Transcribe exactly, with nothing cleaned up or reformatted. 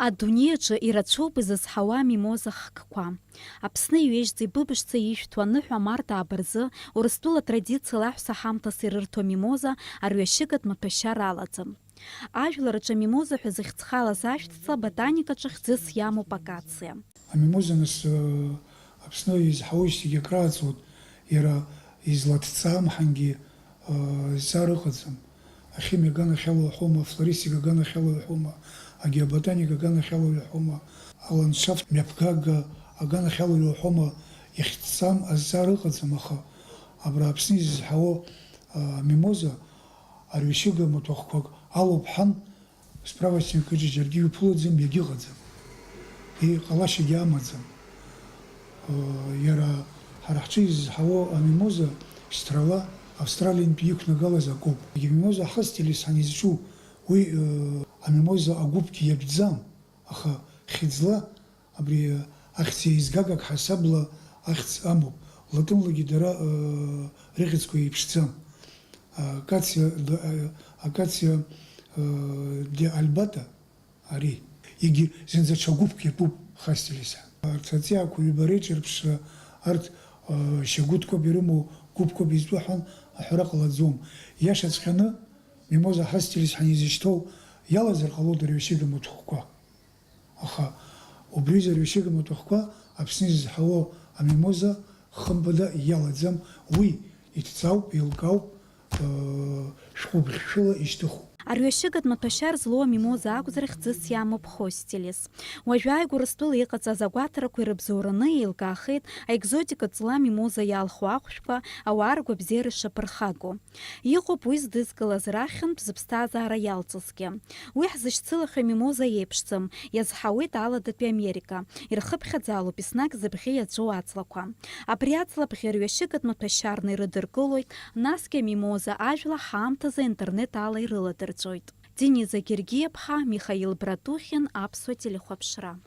Адунеи аҿы ирацәоуп изызҳауа амимоза хкқәа. Аԥсны иҩежьӡа ибыбышӡа ишәҭу аныҳәа март ааба рзы Урыстәыла традициала аҳәса ҳамҭас ирырҭо амимоза арҩашьыгатә маҭәашьар алаӡам. Ажәлар рҿы амимоза ҳәа зыхьӡ халаз ашәҭҵла ботаникаҿы хьӡыс иамоуп акациа. Амимоза, нас, э, Аԥсны изҳауеижьҭеигьы акрааҵуеит, иара излаҭҵаам ҳангьы, э, зҵаара ыҟаӡам. Ахимиа аганахьала уҳәома, афлористика аганахьала уҳәома, агеоботаника аганахьала уҳәома, аландшафт мҩаԥгага аганахьала уҳәома, иахьҭҵам азҵаара ыҟаӡам, аха абра Аԥсны изызҳауа, а, амимоза арҩашьыга маҭәахәқәак алоуп ҳәан, справочник аҿы џьаргьы иуԥылаӡам, иагьыҟаӡам. Иҟалашьагьы амаӡам. Иара ҳара ҳҿы изызҳауа амимоза шьҭрала Австралиантәи иқәнагалаз акоуп. Амимоза хастелис ҳәа изҿу уи, амимоза агәыԥгьы иатәӡам, аха хьыӡла абри ахьӡ еизгагак ҳасабла ахьӡ амоуп. Латынлагьы дара рыхьӡқәа еиԥшӡам. Акациа, акациа де альбата. Ари, егьи зынӡа ҽа гәыԥк иатәуп хастелис ҳәа. Арҭ аҵиаақәа ҩба реиҿырԥшра, арҭ, а, шьагәыҭқәоуп ирымоу, гәыԥқәоуп изтәу ҳәан аҳәара ҟалаӡом. Иашаҵәҟьаны, мимоза хастелис ҳәа изышьҭоу иалазар ҟалоит арҩашьыга маҭәахәқәа. Аха убри рҩашьыга маҭәахәқәа Аԥсны изызҳауа амимоза хымԥада иалаӡам, уи иҭҵаауп, еилкаауп, шәҟәыбӷьшәыла ишьҭыхуп. Арҩашьыгатә маҭәашьар злоу амимоза акәзар хьӡыс иамоуп хостелис. Уажәааигәа Урыстәыла иҟаҵаз агәаҭарақәа ирыбзоураны еилкаахеит аекзотикатә ҵла амимоза иалху ахәшәқәа, ауаа ргәабзиара ишаԥырхагоу. Иҟоуп уи здызкылаз рахьынтә зыԥсҭазаара иалҵызгьы. Уи ҳзышьцылахьоу амимоза еиԥшӡам, иазҳауеит Аладатәи Америка, ирхыԥхьаӡалоуп еснагь зыбӷьы иаҵәоу аҵлақәа. Абри аҵлабӷьы арҩашьыгатә маҭәашьарны ирыдыркылоит, насгьы амимоза ажәла ҳаамҭазы аинтернет ала ирыладырҵәоит. Дениза Гергиаԥҳа, Михаил Братухин, Аԥсуа телехәаԥшра.